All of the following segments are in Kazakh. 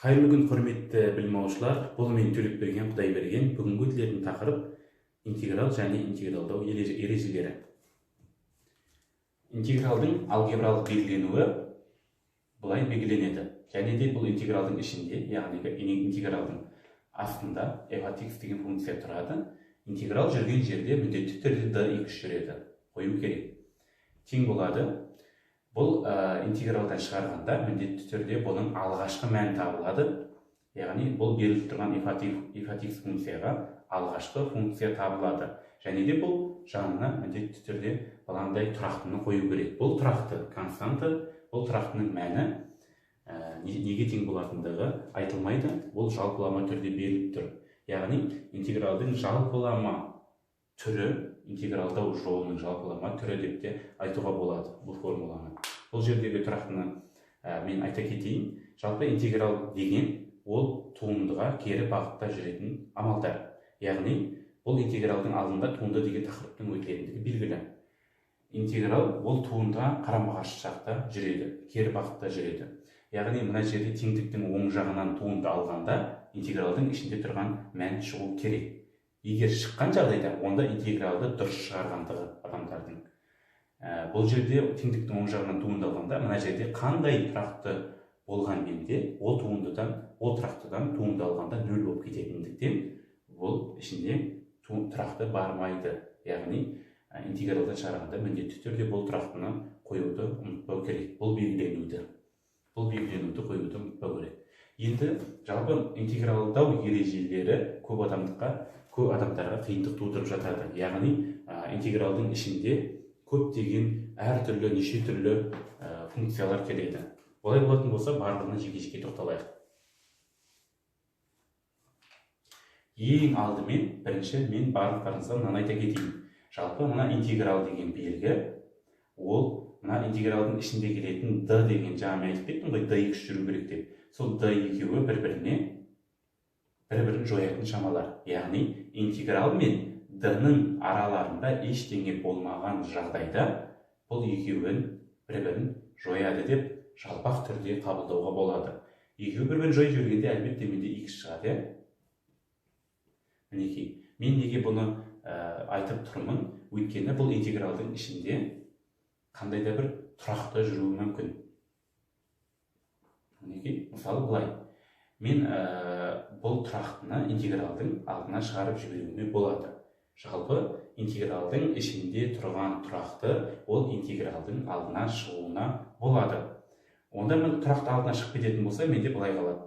Қайырлы күн, құрметті білім алушылар. Бұл мен Төлепберген Құдайберген. Бүгінгі өтілетін тақырып интеграл және интегралдау ережелері. Интегралдың алгебралық белгіленуі былай белгіленеді. Және де бұл интегралдың ішінде, яғни интегралдың астында f от x деген функция тұрады. Интеграл жүрген жерде міндетті түрде dx жүреді. Қою керек. Тең болады. Бұл интегралдан шығарғанда міндетті түрде бұның алғашқы мәні табылады. Яғни бұл беріліп тұрған f от x функцияға алғашқы функция табылады. Және де бұл жанына міндетті түрде мынандай тұрақтыны қою керек. Бұл тұрақты константа, бұл тұрақтының мәні неге тең болатындығы айтылмайды. Бұл жалпылама түрде беріліп тұр. Яғни интегралдың жалпылама түрі, интегралдау жолының жалпылама түрі деп те айтуға болады бұл формуланы. Бұл жердегі тұрақтыны мен айта кетейін. Жалпы интеграл деген ол туындыға кері бағытта жүретін амалдар. Яғни бұл интегралдың алдында туынды деген тақырыптың өтілетіндігі белгілі. Интеграл ол туындыға қарама-қарсы жақта жүреді, кері бағытта жүреді. Яғни мына жерде теңдіктің оң жағынан туынды алғанда интегралдың ішінде тұрған мән шығу керек. Егер шыққан жағдайда, онда интегралды дұрыс шығарғандығы адамдардың. Бұл жерде теңдіктің оң жағынан туынды алғанда, мына жерде қандай тұрақты болғанмен де, ол туындыдан, ол тұрақтыдан туынды алғанда нөл болып кететіндіктен, бұл ішінде тұрақты бармайды. Яғни интегралдан шығарғанда міндетті түрде бұл тұрақтыны қоюды ұмытпау керек. Бұл белгіленуді қоюды ұмытпау керек. Енді жалпы интегралдау ережелері көп адамдарға қиындық тудырып жатады. Яғни интегралдың ішінде көптеген әртүрлі, неше түрлі функциялар келеді. Олай болатын болса, барлығына жеке-жеке тоқталайық. Ең алдымен, бірінші мен барлықтарыңызға мынаны айта кетейін. Жалпы мына интеграл деген белгі, ол мына интегралдың ішінде келетін d деген, жаңа мен айтып кеттім ғой, dx жүру керек деп. Сол d екеуі бір-бірін жоятын шамалар. Яғни интеграл мен d-ның араларында ештеңе болмаған жағдайда бұл екеуін бір-бірін жояды деп жалпақ түрде қабылдауға болады. Екеуі бір-бірін жойып жібергенде әлбетте менде x шығады, иә? Мінекей, мен неге бұны айтып тұрмын? Өйткені бұл интегралдың ішінде қандай да бір тұрақты жүруі мүмкін. Мінекей, мысалы былай. Мен бұл тұрақтыны интегралдың алдына шығарып жіберуіме болады. Жалпы интегралдың ішінде тұрған тұрақты ол интегралдың алдына шығуына болады. Онда мен тұрақты алдына шығып кететін болса, менде былай қалады.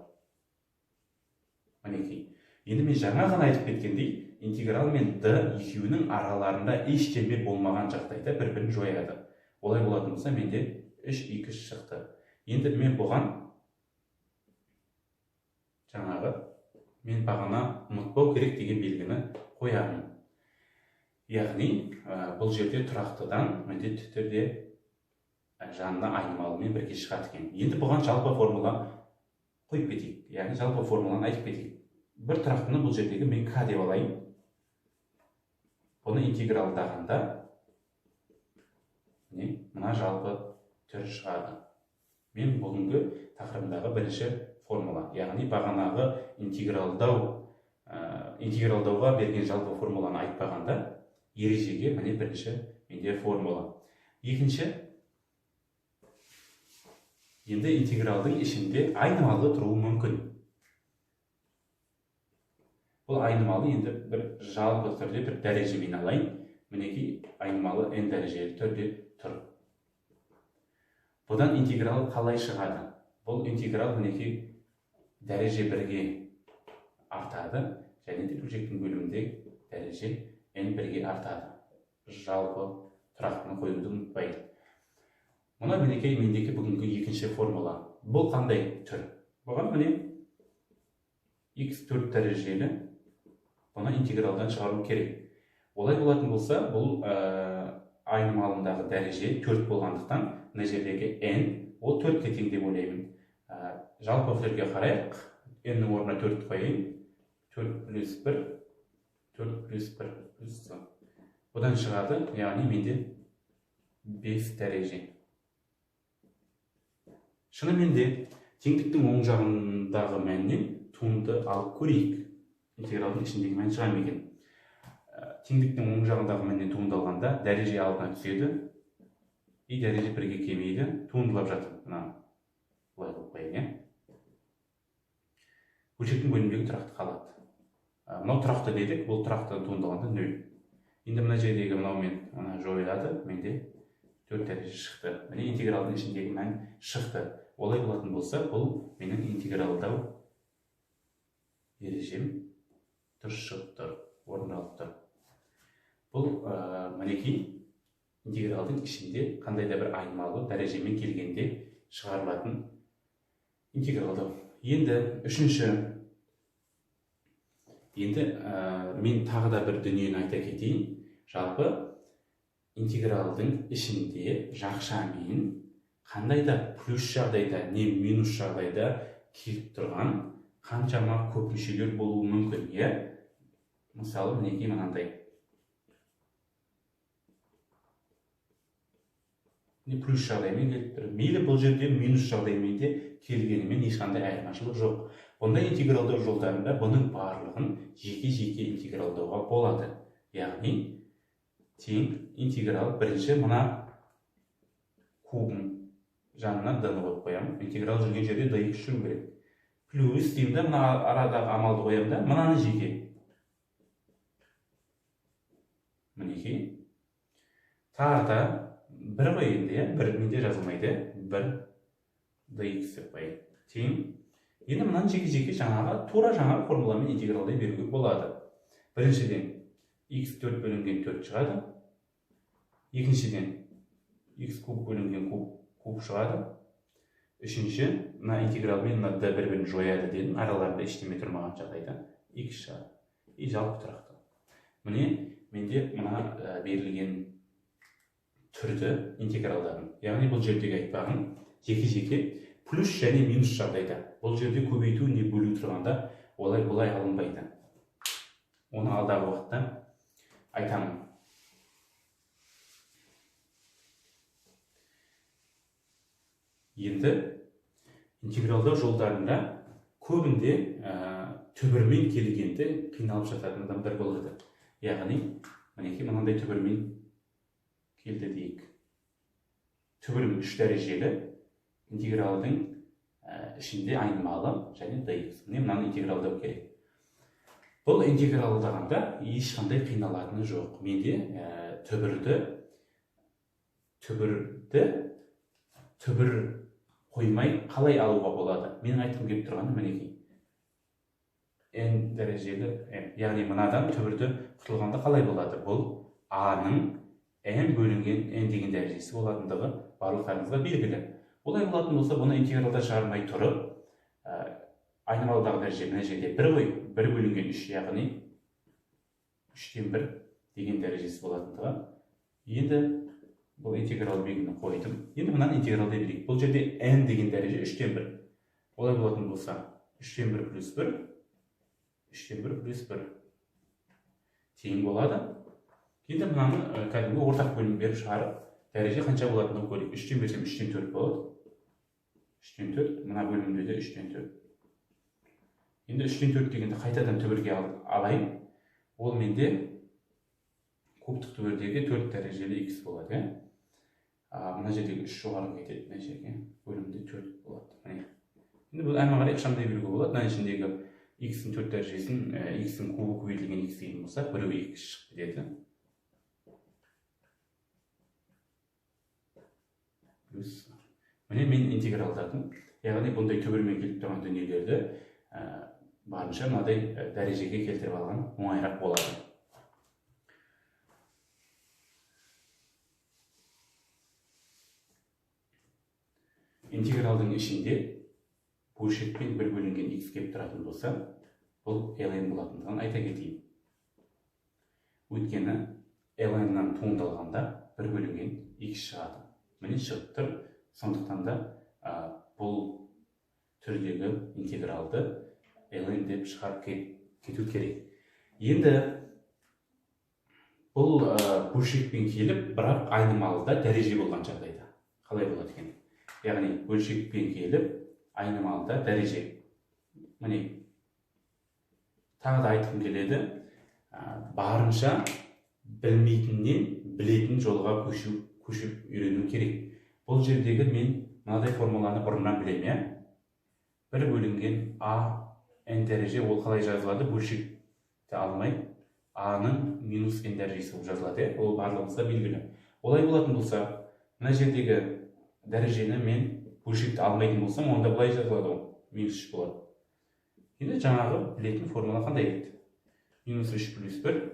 Мінекей. Енді мен жаңа ғана айтып кеткендей, интеграл мен d екеуінің араларында ештеме болмаған жағдайда бір-бірін жояды. Олай болатын болса, менде 3x шықты. Енді мен бұған жаңағы мен бағана ұмытпау керек деген белгіні қоямын. Яғни бұл жерде тұрақтыдан міндетті түрде жанына айнымалымен бірге шығады екен. Енді бұған жалпы формула қойып кетейік. Яғни жалпы формуланы айтып кетейік. Бір тұрақтыны бұл жердегі мен k деп алайын. Бұны интегралдағанда міне мына жалпы түрі шығады. Мен бүгінгі тақырыбымдағы бірінші формула, яғни бағанағы интегралдауға берген жалпы формуланы айтпағанда ережеге міне бірінші менде формула. Екінші, енді интегралдың ішінде айнымалы тұруы мүмкін. Бұл айнымалы енді бір жалпы түрде бір дәрежемен алайын. Мінекей айнымалы n дәрежелі түрде тұр. Бұдан интеграл қалай шығады? Бұл интеграл мінекей дәреже бірге артады, және де бөлшектің бөлімінде дәреже n бірге артады. Жалпы тұрақтыны қоюды ұмытпайық. Мына мінекей мендегі бүгінгі екінші формула. Бұл қандай түр? Бұған міне x 4 дәрежелі, бұны интегралдан шығару керек. Олай болатын болса, бұл айнымалындағы дәреже 4 болғандықтан, мына жердегі n ол 4-ке тең деп ойлаймын. Жалпы түрге қарайық. N-нің орнына 4 қояйын. 4 плюс 1, 4 плюс 1 плюс c. Бұдан шығады, яғни менде 5 дәреже. Шынымен де Теңдіктің оң жағындағы мәннен туынды алып көрейік. Интегралдың ішіндегі мән шыға ма екен? Теңдіктің оң жағындағы мәннен туынды алғанда дәреже алдына түседі. И дәреже бірге келмейді. Туындылап жатыр. Мына былай қойып қояйын, иә. Бөлшектің бөлімдегі тұрақты қалады. Мынау тұрақты дедік, бұл тұрақты туындалғанда 0. Енді мына жердегі мынаумен мына жойылады, менде 4 дәреже шықты. Міне интегралдың ішіндегі мән шықты. Олай болатын болса, бұл менің интегралдау ережем дұрыс шығып тұр, орындалып тұр. Бұл мінекей интегралдың ішінде қандай да бір айнымалы дәрежемен келгенде шығарылатын интегралдау. Енді үшінші, енді мен тағы да бір дүниені айта кетейін. Жалпы интегралдың ішінде жақшамен қандай да плюс жағдайда, не минус жағдайда келіп тұрған қаншама көп мүшелер болуы мүмкін, иә? Мысалы, мінекей мынандай. Не плюс жағдаймен келіп тұр. Мейлі бұл жерде минус жағдаймен де келгенімен ешқандай айырмашылық жоқ. Бұндай интегралдау жолдарында бұның барлығын жеке-жеке интегралдауға болады. Яғни тең интеграл бірінші мына кубын жанына d-ны қойып қоямын. Интеграл жүрген жерде dx жүру керек. Плюс деймін да, мына арадағы амалды қоямын да, мынаны жеке. Мінекей. Тағы да бір ғой енді, иә? Бір менде жазылмайды, бір dx деп қояйын. Тең. Енді мынаны жеке-жеке жаңағы, тура жаңағы формуламен интегралдай беруге болады. Біріншіден x 4 бөлінген 4 шығады. Екіншіден x куб бөлінген куб шығады. Үшінші, мына интегралмен мына d бір-бірін жояды дедім, араларында ештеме тұрмаған жағдайда x шығады. И жалпы тұрақты. Міне менде мына берілген түрді интегралдадым. Яғни бұл жердегі айтпағым жеке-жеке плюс және минус жағдайда. Бұл жерде көбейту не бөлу тұрғанда олай бұлай алынбайды. Оны алдағы уақытта айтамын. Енді интегралдау жолдарында көбінде түбірмен келгенде қиналып жататын адамдар болады. Яғни мінекей мынандай түбірмен келді дейік. Түбірім 3 дәрежелі интегралдың ішінде айнымалы және dx. Міне мынаны интегралдау керек. Бұл интегралдағанда ешқандай қиналатыны жоқ. Менде түбір қоймай қалай алуға болады? Менің айтқым келіп тұрғаны мінекей. N дәрежелі M. Яғни мынадан түбірді құтылғанда қалай болады? Бұл A-ның M бөлінген N деген дәрежесі болатындығы барлықтарыңызға белгілі. Олай болатын болса, бұны интегралда шығармай тұрып, айнымалыдағы дәреже мына жерде 1 ғой, 1 бөлінген 3, яғни 3-тен 1 деген дәрежесі болатындығы. Енді бұл интеграл белгіні қойдым. Енді мынаны интегралдай берейік. Бұл жерде n деген дәреже 3-тен 1. Олай болатын болса, 3-тен 1 плюс 1, 3-тен 1 плюс 1 тең болады. Енді мынаны кәдімгі ортақ бөлім беріп шығарып, дәреже қанша болатынын көрейік. 3-тен берсем 3-тен 4 болады. 3-тен 4, мына бөлімде де 3-тен 4. Енді 3-тен 4 дегенді қайтадан түбірге алайын. Ол менде кубтық түбірдегі 4 дәрежелі x болады. Мына жердегі 3 жоғары кетеді, мына жерге бөлімде 4 болады. Міне. Енді бұл әрмен қарай ықшамдай беруге болады. Мына ішіндегі x-ің 4 дәрежесін, x-ің кубы көбейтілген x деген болса, біреуі x шығып кетеді. Плюс. Міне мен интегралдадым. Яғни бұндай түбірмен келіп тұрған дүниелерді барынша мынадай дәрежеге келтіріп алған оңайырақ болады. Интегралдың ішінде бөлшекпен бір бөлінген x келіп тұратын болса, бұл ln болатындығын айта кетейін. Өйткені ln-нан туындалғанда бір бөлінген x шығады. Міне шығып тұр. Сондықтан да бұл түрдегі интегралды ln деп шығарып кету керек. Енді бұл бөлшекпен келіп, бірақ айнымалыда дәреже болған жағдайда қалай болады екен? Яғни бөлшекпен келіп, Айнымалыда дәреже. Міне, тағы да айтқым келеді, барынша білмейтіннен білетін жолға көшіп үйрену керек. Бұл жердегі мен мынадай формуланы бұрыннан білемін, иә? 1 бөлінген а n дәреже, ол қалай жазылады? Бөлшекті алмай а-ның минус n дәрежесі болып жазылады, иә? Ол барлығымызға белгілі. Олай болатын болса, мына жердегі дәрежені мен бөлшекті алмайтын болсам, онда былай жазылады ғой, минус 3 болады. Енді жаңағы білетін формула қандай еді? Минус 3 плюс 1,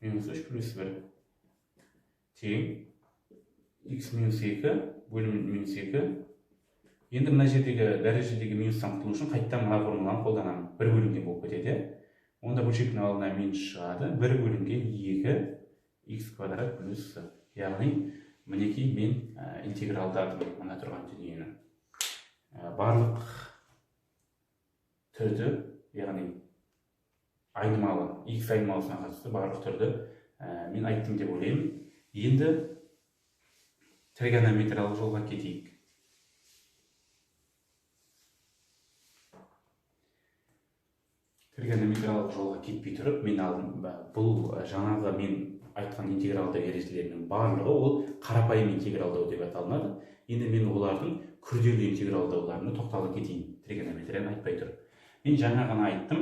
минус 3 плюс 1 тең x минус 2 бөлім минус 2. Енді мына жердегі дәрежедегі минустан құтылу үшін қайтадан мына формуланы қолданамын. 1 бөлінген болып кетеді. Онда бөлшектің алдына минус шығады. 1 бөлінген 2 x квадрат плюс с. Яғни мінекей мен интегралдадым мына тұрған дүниені. Барлық түрді, яғни айнымалы, x айнымалысына қатысты барлық түрді мен айттым деп ойлаймын. Енді тригонометриялық жолға кетейік. Тригонометриялық жолға кетпей тұрып, мен алдым, бұл жаңағы мен айтқан интегралдау ережелерінің барлығы ол қарапайым интегралдау деп аталынады. Енді мен олардың күрделі интегралдауларына тоқтала кетейін, тригонометрияны айтпай тұрып. Мен жаңа ғана айттым.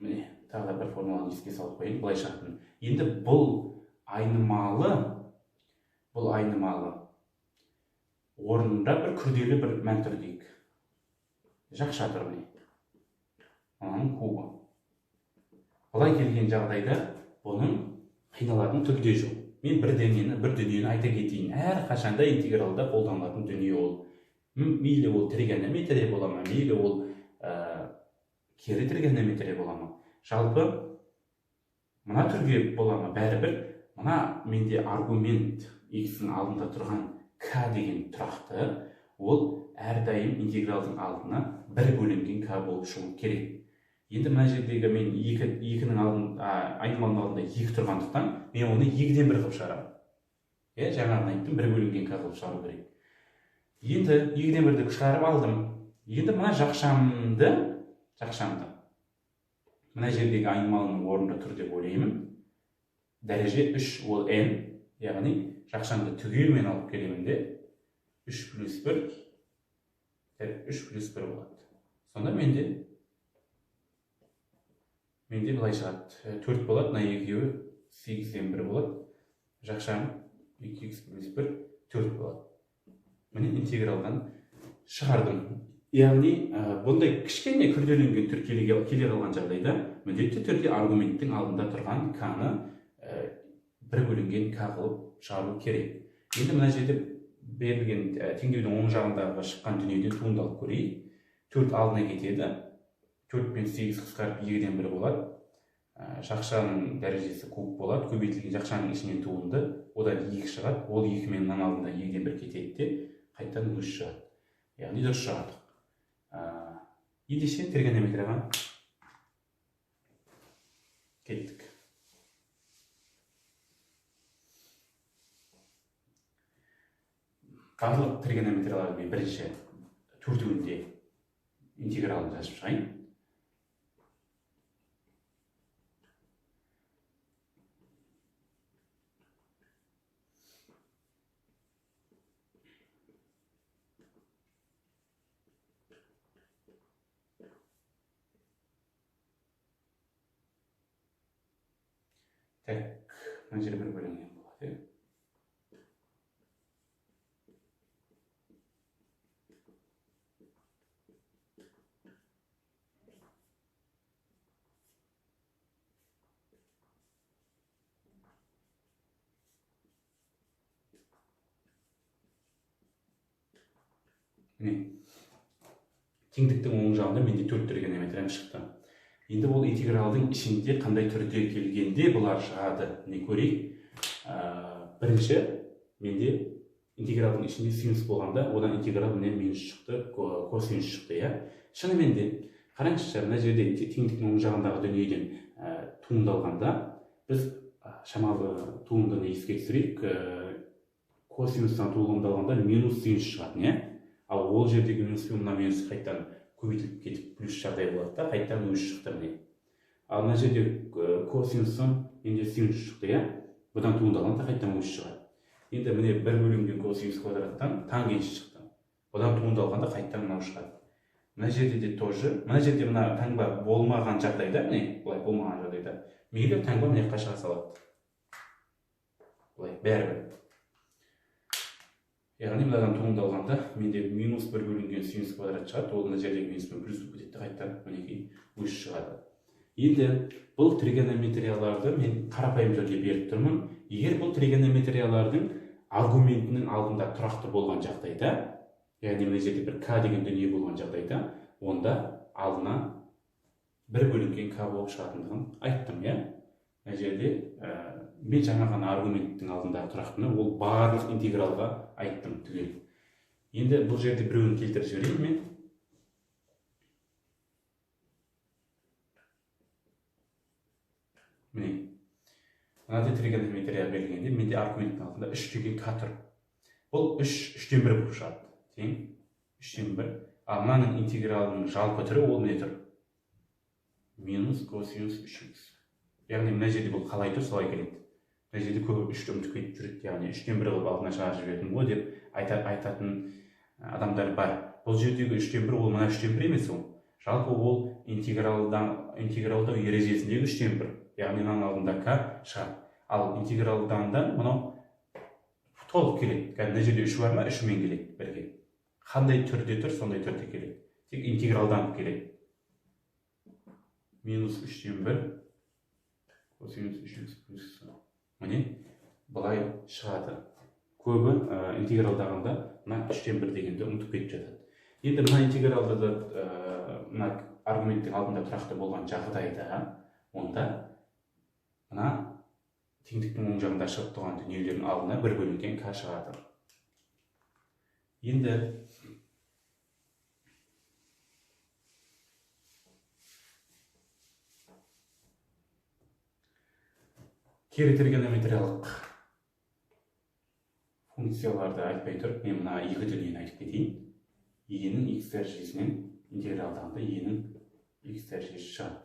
Міне, тағы да бір формуланы еске салып қояйын, былай шығатын. Енді бұл айнымалы орнында бір күрделі бір мән тұр дейік. Жақша тұр міне. Мынаның кубы. Былай келген жағдайда бұның қиналатын түрі де жоқ. Мен бір дүниені айта кетейін. Әрқашанда интегралда қолданылатын дүние ол. Мейлі ол тригонометрия бола ма, мейлі ол кері тригонометрия бола ма. Жалпы мына түрге бола ма, бәрібір мына менде аргумент x-ің алдында тұрған k деген тұрақты, ол әрдайым интегралдың алдына 1 бөлінген k болып шығу керек. Енді мына жердегі мен екінің алдын, айнымалының алдында 2 тұрғандықтан мен оны 2-ден 1 қылып шығарамын. Жаңағыны айттым, 1 бөлінген k қылып шығару керек. Енді 2-ден 1-ді шығарып алдым. Енді мына жақшамды мына жердегі айнымалының орнында тұр деп ойлаймын. Дәреже 3 ол n, яғни жақшамды түгелмен алып келемін де 3 плюс 1, 3 плюс 1 болады. Сонда менде былай шығады. 4 болады, мына екеуі 8-ден 1 болады. Жақшам 2x плюс 1, 4 болады. Міне интегралдан шығардым. Яғни, бұндай кішкене күрделенген түр келе қалған жағдайда міндетті түрде аргументтің алдында тұрған k-ны 1 бөлінген k қылып шығару керек. Енді мына жерде берілген теңдеудің оң жағындағы шыққан дүниеден туындалып көрейік. 4 алдына кетеді. 4 пен 8 қысқарып 2-ден 1 болады. Жақшаның дәрежесі куб болады. Көбейтілген жақшаның ішінен туынды. Одан 2 шығады. Ол 2 мен мынаның алдында 2-ден 1 кетеді де қайтадан 3 шығады. Яғни дұрыс шығардық. Ендеше тригонометрияға кеттік. Барлық тригонометриялардың мен бірінші төртеуінде интегралын жазып шығайын. Так, мына жерде бір бөлінген болады. Міне, теңдіктің оң жағында менде 4 тригонометриям шықты. Енді ол интегралдың ішінде қандай түрде келгенде бұлар шығады, міне көрейік. Бірінші менде интегралдың ішінде синус болғанда, одан интеграл міне минус шықты, косинус шықты, иә. Шынымен де, қараңызшы, мына жерде теңдіктің оң жағындағы дүниеден туындалғанда біз Шамалы туындыны еске түсірейік. Косинустан туындалғанда минус синус шығатын, иә? Ал ол жердегі минус пен мына минус қайтадан көбейтіліп кетіп плюс жағдай болады да, қайтадан өз шықты міне. Ал мына жерде косинустан менде синус шықты, иә? Бұдан туындалғанда қайтадан өз шығады. Енді міне 1 бөлінген косинус квадраттан тангенс шықты. Бұдан туындалғанда қайтадан мынау шығады. Мына жерде де тоже, мына жерде мына таңба болмаған жағдайда, міне былай болмаған жағдайда, мейлі таңба мына жаққа шыға салады. Былай бәрібір. Яғни мынадан туындалғанда менде минус 1 бөлінген синус квадрат шығады, ол мына жердегі минуспен плюс болып кетеді, қайтадан мінекей өз шығады. Енді бұл тригонометрияларды мен қарапайым түрде беріп тұрмын. Егер бұл тригонометриялардың аргументінің алдында тұрақты болған жағдайда, яғни мына жерде бір к деген дүние болған жағдайда, онда алдына 1 бөлінген к болып шығатындығын айттым, иә? Мына жерде мен жаңа ғана аргументтің алдындағы тұрақтыны ол барлық интегралға айттым түгел. Енді бұл жерде біреуін келтіріп жіберейін мен. Міне, мынадай тригонометрия берілгенде менде аргументтің алдында 3 деген к тұр. Бұл 3, 3-тен 1 болып шығады. Тең 3-тен 1. Ал мынаның интегралының жалпы түрі ол не тұр? Минус косинус 3х. Яғни мына жерде бұл қалай тұр, солай келеді. Мына жерде көбі 3-ті ұмытып кетіп жүреді. Яғни 3-тен 1 қылып алдына шығарып жібердім ғой деп айтатын адамдар бар. Бұл жердегі 3-тен 1 ол мына 3-тен 1 емес ол. Жалпы ол интегралдау ережесіндегі 3-тен 1. Яғни мынаның алдында к шығады. Ал интегралдан да мынау толық келеді. Кәдімгі мына жерде 3 бар ма, 3-мен келеді бірге. Қандай түрде тұр, сондай түрде келеді. Тек интегралданып келеді. Минус 3-тен 1 косинус 3х плюс. Міне былай шығады. Көбі интегралдағанда мына 3-тен 1 дегенді ұмытып кетіп жатады. Енді мына интегралда да мына аргументтің алдында тұрақты болған жағдайда, онда мына теңдіктің оң жағында шығып тұрған дүниелердің алдына 1 бөлінген к шығады. Енді кері тригонометриялық функцияларды айтпай тұрып, мен мына екі дүниені айтып кетейін. Е-нің x дәрежесінен интегралдағанда е-нің x дәрежесі шығады.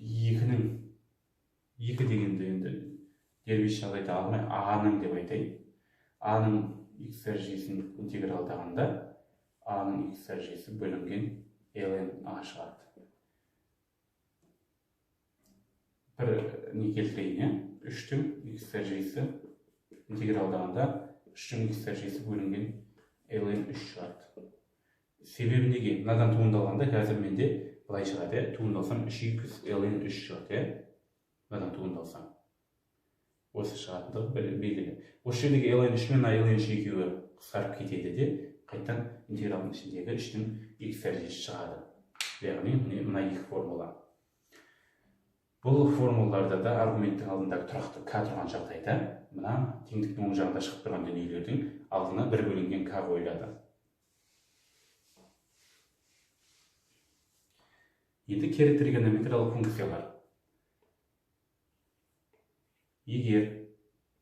Екінің 2 дегенді енді дербес жағдайда алмай а-ның деп айтайын. А-ның x дәрежесін интегралдағанда а-ның x дәрежесі бөлінген ln a шығады. Бір не келтірейін, иә? 3-тің x дәрежесі интегралдағанда 3-тің x дәрежесі бөлінген ln 3 шығады. Себебі неге? Мынадан туындалғанда қазір менде былай шығады, иә? Туындалсам 3x ln 3 шығады, иә? Мынадан туындалсам. Осы шығатындығы белгілі. Осы жердегі ln 3 мен ln 3 екеуі қысқарып кетеді де, қайтадан интегралдың ішіндегі 3-тің x дәрежесі шығады. Яғни міне мына екі формула. Бұл формулаларда да аргументтің алдындағы тұрақты к тұрған жағдайда мына теңдіктің оң жағында шығып тұрған дүниелердің алдына 1 бөлінген к қойылады. Енді кері тригонометриялық функциялар. Егер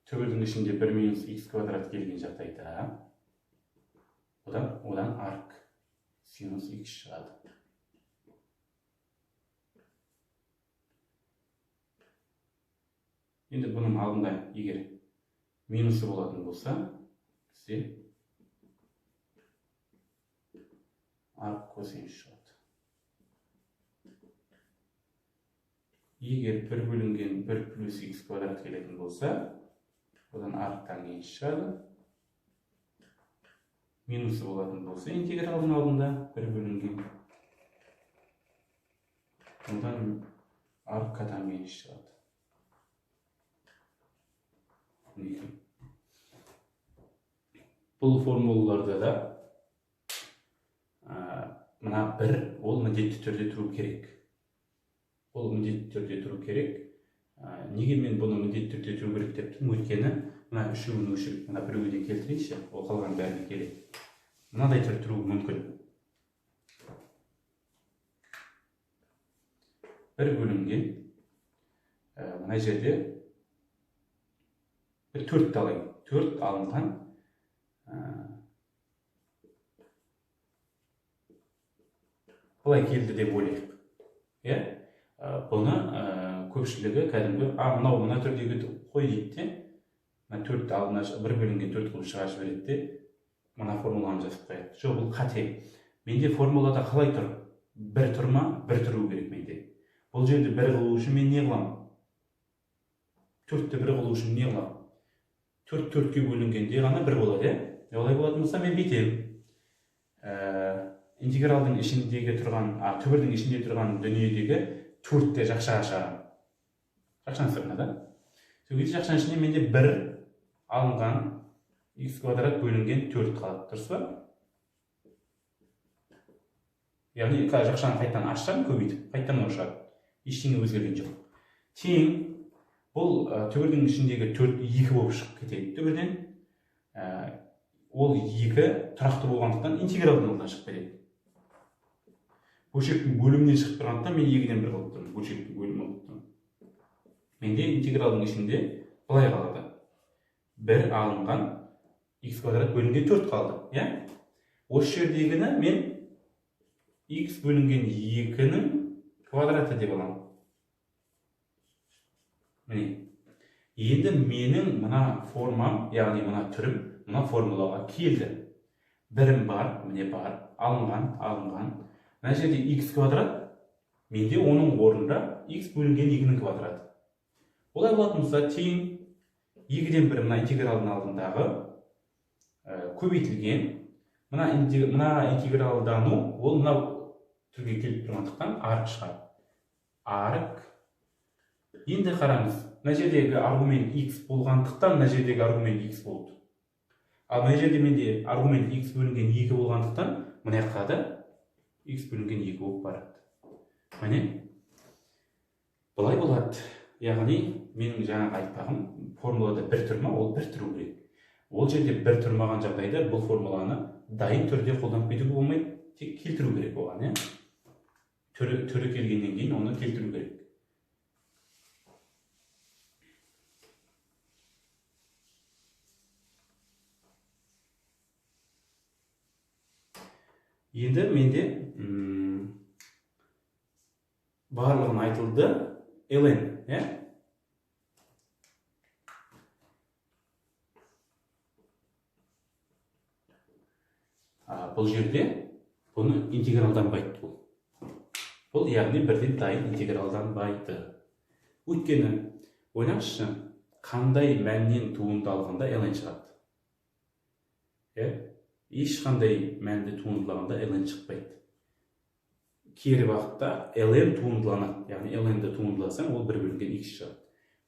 түбірдің ішінде 1 минус x квадрат келген жағдайда, одан арк синус x шығады. Енді бұның алдында егер минусы болатын болса, бізде арк косинус шығады. Егер 1 бөлінген 1 плюс x квадрат келетін болса, одан арк тангенс шығады. Минусы болатын болса, интегралдың алдында 1 бөлінген, одан арк котангенс шығады. Бұл формулаларда да мына 1 ол міндетті түрде тұру керек. Ол міндетті түрде тұру керек. Неге мен бұны міндетті түрде тұру керек деп тұрмын? Өйткені мына үшеуін өшіріп, мына біреуі де келтірейінші, ол қалған бәріне келеді. Мынадай түрде тұруы мүмкін. 1 бөлінген мына жерде бір 4-ті алайын. 4 алынған былай келді деп ойлайық. Иә? Бұны көпшілігі кәдімгі мынау мына түрдегі қой дейді де, мына 4-ті алдына 1 бөлінген 4 қылып шығарып жібереді де, мына формуланы жазып қояды. Жоқ, бұл қате. Менде формулада қалай тұр? 1 тұр ма? 1 тұру керек менде. Бұл жерде 1 қылу үшін мен не қыламын? 4-ті 1 қылу үшін не қыламын? 4 4-ке бөлінгенде ғана 1 болады, иә? Олай болатын болса мен бүйтемін. Интегралдың ішіндегі тұрған, түбірдің ішінде тұрған дүниедегі 4-ті жақшаға шығарамын. Жақшаның сыртына да. Сол кезде жақшаның ішінде менде 1 алынған х квадрат бөлінген 4 қалады, дұрыс па? Яғни жақшаны қайтадан ашсам, көбейтіп, қайтадан мынау шығады. Ештеңе өзгерген жоқ. Тең бұл түбірдің ішіндегі 4 2 болып шығып кетеді түбірден. Ол 2 тұрақты болғандықтан интегралдың алдынан шығып кетеді. Бөлшектің бөлімінен шығып тұрғандықтан мен 2-ден 1 қылып тұрмын. Бөлшектің бөлімі қылып тұрмын. Менде интегралдың ішінде былай қалады. 1 алынған х квадрат бөлінген 4 қалды, иә? Осы жердегіні мен х бөлінген 2-нің квадраты деп аламын. Міне. Енді менің мына формам, яғни мына түрім, мына формулаға келді. Бірім бар, міне бар, алынған, алынған. Мына жерде х квадрат, менде оның орнында х бөлінген 2-нің квадраты. Олай болатын болса, тең 2-ден 1 мына интегралдың алдындағы көбейтілген мына интегралдану, ол мына түрге келіп тұрғандықтан арк шығады. Арк. Енді қараңыз, мына жердегі аргумент х болғандықтан мына жердегі аргумент х болды. Ал мына жерде менде аргумент х бөлінген 2 болғандықтан мына жаққа да х бөлінген 2 болып барады. Міне былай болады. Яғни менің жаңағы айтпағым, формулада бір тұр ма, ол бір тұру керек. Ол жерде бір тұрмаған жағдайда бұл формуланы дайын түрде қолданып кетуге болмайды, тек келтіру керек оған, иә? Түрі келгеннен кейін оны келтіру керек. Енді менде барлығын айтылды. Ln, иә? Бұл жерде бұны интегралданбайды бұл. Бұл яғни бірден дайын интегралданбайды. Өйткені ойлаңызшы, қандай мәннен туындалғанда ln шығады? Иә? Ешқандай мәнді туындылағанда ln шықпайды. Кері бағытта ln туындыланады. Яғни ln-ді туындыласаң, ол 1 бөлінген х шығады.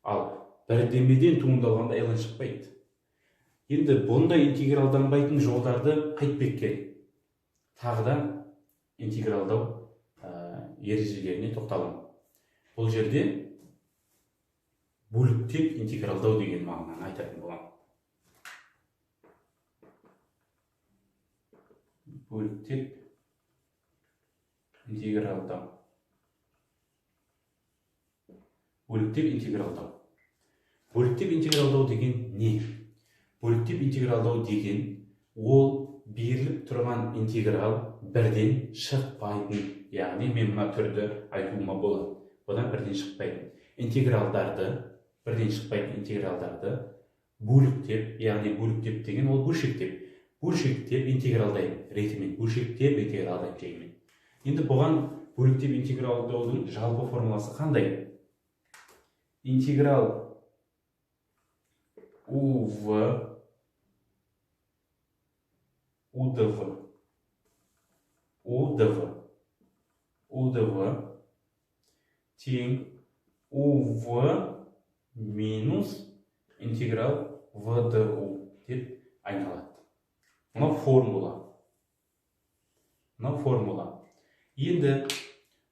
Ал бірдемеден туындалғанда ln шықпайды. Енді бұндай интегралданбайтын жолдарды қайтпек керек. Тағы да интегралдау ережелеріне тоқталамын. Бұл жерде бөліктеп интегралдау деген мағынаны айтатын боламын. Бөліктеп интегралдау. Бөліктеп интегралдау. Бөліктеп интегралдау деген не? Бөліктеп интегралдау деген ол беріліп тұрған интеграл бірден шықпайтын. Яғни мен мына түрді айтуыма болады. Бұдан бірден шықпайтын. Интегралдарды, бірден шықпайтын интегралдарды бөліктеп, яғни бөліктеп деген ол бөлшектеп. Бөлшектеп интегралдаймын, ретімен бөлшектеп интегралдаймын жаймен. Енді бұған бөліктеп интегралдаудың жалпы формуласы қандай? Интеграл ув удв удв удв тең ув минус интеграл вду деп айналады. Мынау формула. Мынау формула. Енді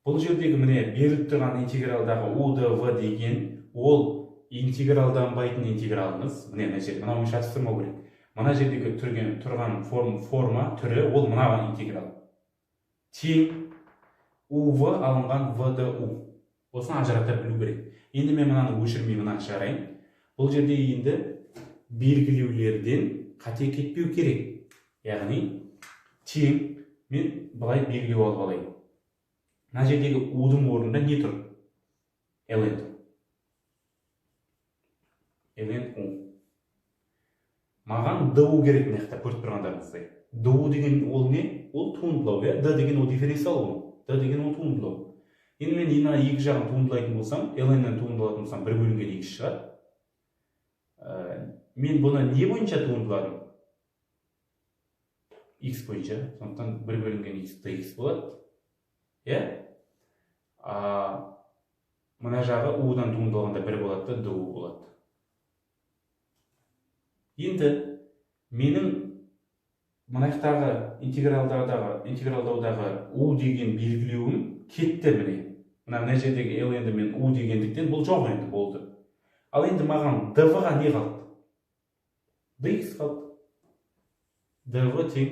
бұл жердегі міне беріліп тұрған интегралдағы удв деген ол интегралданбайтын интегралымыз. Міне мына жерде мынаумен шатыстырмау керек. Мына жердегі тұрған форма түрі ол мына интеграл. Тең ув алынған вду. Осыны ажырата білу керек. Енді мен мынаны өшірмей мынаны шығарайын. Бұл жерде енді белгілеулерден қате кетпеу керек. Яғни тең мен былай белгілеу алып алайын. Мына жердегі u-дың орнында не тұр? Ln тұр. Ln u. Маған du керек мына жақта, көріп тұрғандарыңыздай. Du деген ол не? Ол туындылау, иә? D деген ол дифференциал ол. D деген ол туындылау. Енді мен мына екі жағын туындылайтын болсам, ln-нен туындылатын болсам, 1 бөлінген 2 шығады. Мен бұны не бойынша туындыладым? X бойынша. Сондықтан 1 бөлінген x dx болады. Иә? Мына жағы u-дан туындалғанда 1 болады да, du болады. Енді менің мына жақтағы интегралдаудағы u деген белгілеуім кетті міне. Мына жердегі ln-ді мен u дегендіктен бұл жоқ енді болды. Ал енді маған dv-ға не қалды? Dx қалды. Dv тең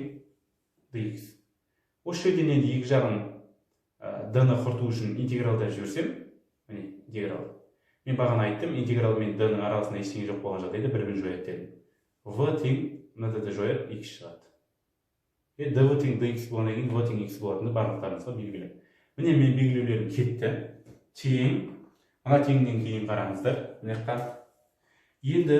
dx. Осы жерден енді екі жағын d-ны құрту үшін интегралдап жіберсем, міне интеграл. Мен бағана айттым, интеграл мен d-ның арасында ештеңе жоқ болған жағдайда бір-бірін жояды дедім. V тең мынада да жояды, x шығады. Dv тең dx болғаннан кейін v тең x болатыны барлықтарыңызға белгілі. Міне мен белгілеулерім кетті. Тең, мына теңнен кейін қараңыздар, мына жаққа. Енді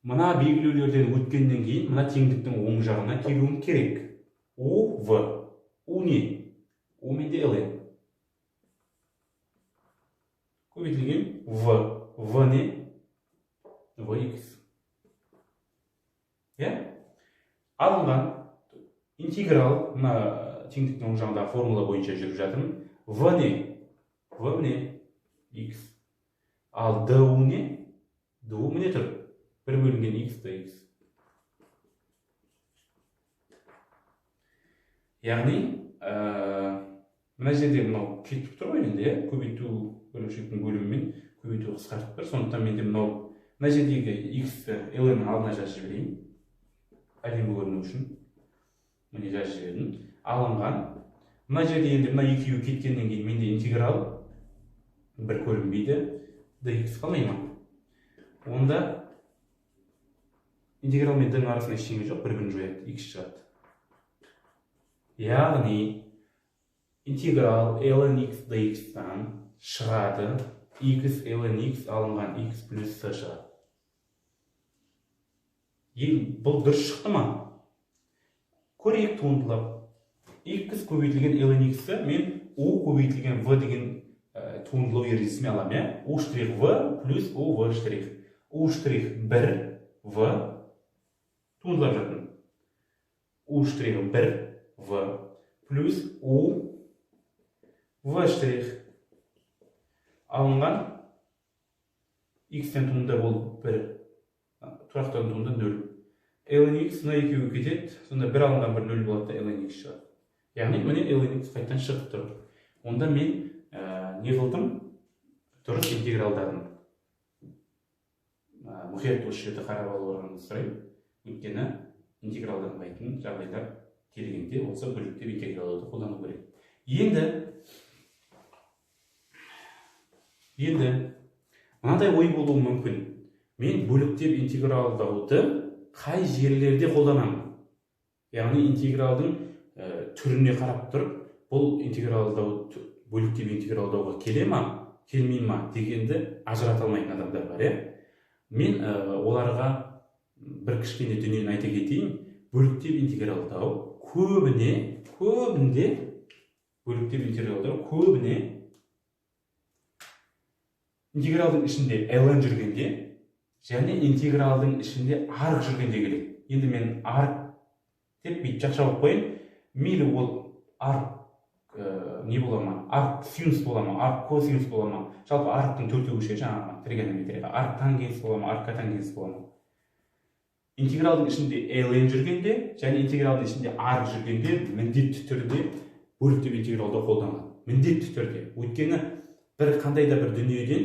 мына белгілеулерден өткеннен кейін мына теңдіктің оң жағына келуім керек. U, V. U не? U менде ln. Көбейтілген V. V не? Vx. Иә? Алынған интеграл мына теңдіктің оң жағындағы формула бойынша жүріп жатырмын. V не? V міне x. Ал du не? Du міне тұр. 1 бөлінген x dx. Яғни мына жерде мынау кетіп тұр ғой енді, иә? Көбейту бөлімшектің бөлімімен көбейту қысқартып тұр. Сондықтан менде мынау мына жердегі x-ті ln-нің алдына жазып жіберейін. Әдемі көріну үшін. Міне жазып жібердім. Алынған. Мына жерде енді мына екеуі кеткеннен кейін менде интеграл бір көрінбейді. Dx қалмай ма? Онда интеграл мен d-ның арасында ештеңе жоқ, бір-бірін жояды, x шығады. Яғни интеграл ln x dx-тан шығады x ln x алынған x плюс c шығады. Бұл дұрыс шықты ма? Көрейік туындылап. X көбейтілген ln x-ті мен u көбейтілген v деген туындылау ережесімен аламын, иә? U штрих v плюс u v штрих. U штрих 1 v туындылап жатырмын. U штрих 1 v плюс u v штрих алынған x-тен туынды ол 1, тұрақтан туынды 0. Ln x мына екеуі кетеді, сонда 1 алынған 1 0 болады да ln x шығады. Яғни міне ln x қайтадан шығып тұр. Онда мен не қылдым? Дұрыс интегралдадым. Мұқият осы жерді қарап алуларыңызды сұраймын. Өйткені интегралданбайтын жағдайлар келгенде осы бөліктеп интегралдауды қолдану керек. Енді мынадай ой болуы мүмкін. Мен бөліктеп интегралдауды қай жерлерде қолданамын? Яғни интегралдың түріне қарап тұрып, бұл интегралдау бөліктеп интегралдауға келе ма, келмей ма дегенді ажырата алмайтын адамдар бар, иә? Мен оларға бір кішкене дүниені айта кетейін. Бөліктеп интегралдау көбінде бөліктеп интегралдау көбіне интегралдың ішінде ln жүргенде және интегралдың ішінде арк жүргенде келеді. Енді мен арк деп бүйтіп жақша қойып қояйын. Мейлі ол арк не бола ма? Арк синус бола ма? Арк косинус бола ма? Жалпы арктың төртеуі ше жаңағы тригонометрияда. Арк тангенс бола ма? Арк котангенс бола ма? Интегралдың ішінде ln жүргенде және интегралдың ішінде арк жүргенде міндетті түрде бөліктеп интегралдау қолданылады. Міндетті түрде. Өйткені бір қандай да бір дүниеден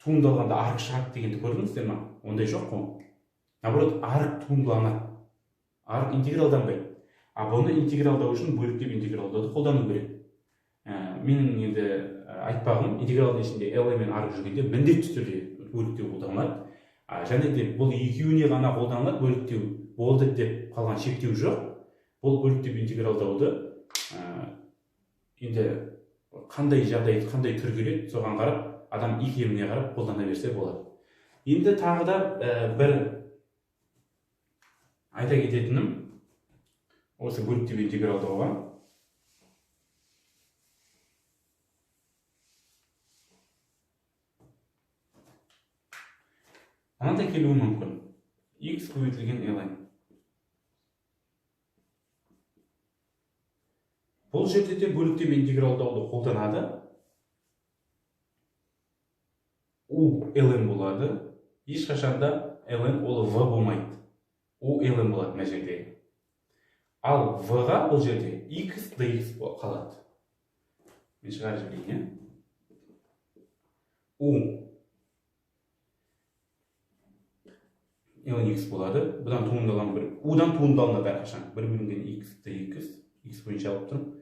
туындалғанда арк шығады дегенді көрдіңіздер ма? Ондай жоқ қой. Наоборот, арк туындаланады. Арк интегралданбайды. А бұны интегралдау үшін бөліктеп интегралдауды қолдану керек. Менің енді Айтпағым, интегралдың ішінде ln мен arg жүргенде міндетті түрде бөліктеу қолданылады. Және де бұл екеуіне ғана қолданылады, бөліктеу болды деп қалған шектеу жоқ. Бұл бөліктеп интегралдауды енді қандай жағдай, қандай түр келеді, соған қарап, адам икеміне қарап қолдана берсе болады. Енді тағы да бір айта кететінім, осы бөліктеп интегралдауға мынандай келуі мүмкін. X көбейтілген ln. Бұл жерде де бөліктеп интегралдауды қолданады. U ln болады. Ешқашанда ln ол v болмайды. U ln болады мына жердегі. Ал v-ға бұл жерде x dx қалады. Мен шығарып жіберейін, U ln x болады. Бұдан туындалған бір u-дан туындалынады әрқашан. 1 бөлінген x dx, x бойынша алып тұрмын.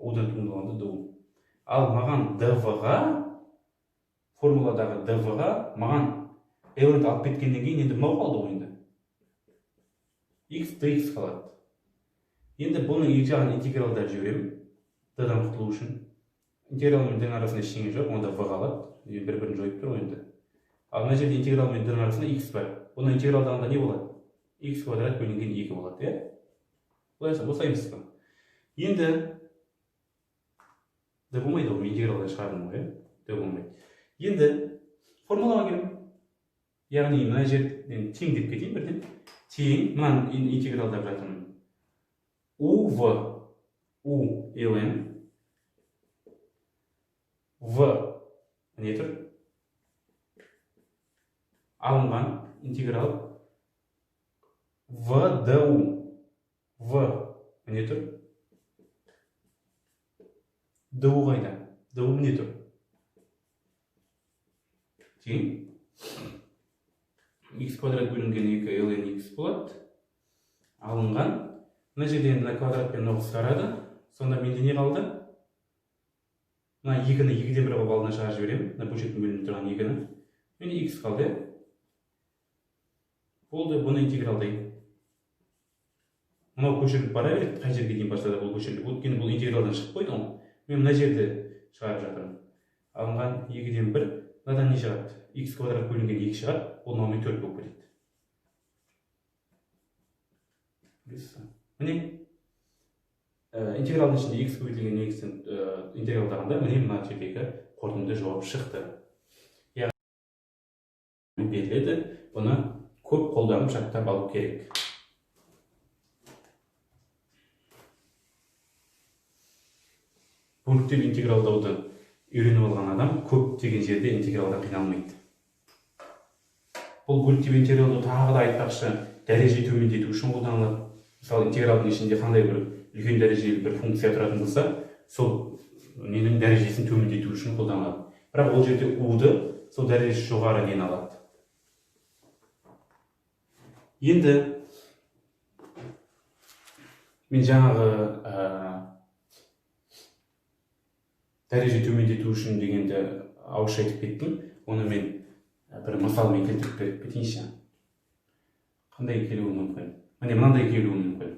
U-дан туындалғанда du. Ал маған dv-ға, формуладағы dv-ға маған ln-ді алып кеткеннен кейін енді мынау қалды ғой енді. X dx қалады. Енді бұның екі жағын интегралдап жіберемін. D-дан құтылу үшін. Интеграл мен d-ның арасында ештеңе жоқ, онда v қалады. Бір-бірін жойып тұр ғой енді. Ал мына жерде интеграл мен d-ның арасында x бар. Бұны интегралдағанда не болады? X квадрат бөлінген 2 болады, иә? Осылай емес пе? Енді d болмайды ғой, мен интегралдан шығардым ғой, иә? D болмайды. Енді формулаға келемін. Яғни мына жерден тең деп кетейін бірден. Тең, мынаны интегралдап жатырмын. U v U ln v не тұр? Алынған интеграл v du v не тұр? Du қайда? Du не тұр? Тең x квадрат бөлінген 2 ln x болады. Алынған мына жерде енді мына квадратпен мынау қысқарады. Сонда менде не қалды? Мына 2-ні 2-ден 1 қылып алдына шығарып жіберемін. Мына бөлшектің бөлініп тұрған 2-ні. Менде x қалды. Болды, бұны интегралдаймын. Мынау көшіріліп бара береді, қай жерге дейін барса да бұл көшіріліп. Өйткені бұл интегралдан шығып қойды ғой. Мен мына жерде шығарып жатырмын. Алынған 2-ден 1, мынадан не шығады? X квадрат бөлінген 2 шығады, ол мынаумен 4 болып кетеді. Міне, интегралдың ішінде x көбейтілген x-ін интегралдағанда міне мына жердегі қорытынды жауап шықты. Яғни беріледі, бұны көп қолданып жаттап алу керек. Бөліктеп интегралдауды үйреніп алған адам көптеген жерде интегралдан қиналмайды. Бұл бөліктеп интегралдау тағы да айтпақшы дәреже төмендету үшін қолданылады. Мысалы, интегралдың ішінде қандай бір үлкен дәрежелі бір функция тұратын болса, сол ненің дәрежесін төмендету үшін қолданылады. Бірақ ол жерде u-ды сол дәрежесі жоғары нені алады. Енді мен жаңағы дәреже төмендету үшін дегенді ауызша айтып кеттім. Оны мен бір мысалмен келтіріп беріп кетейінші. Қандай келуі мүмкін? Міне мынандай келуі мүмкін.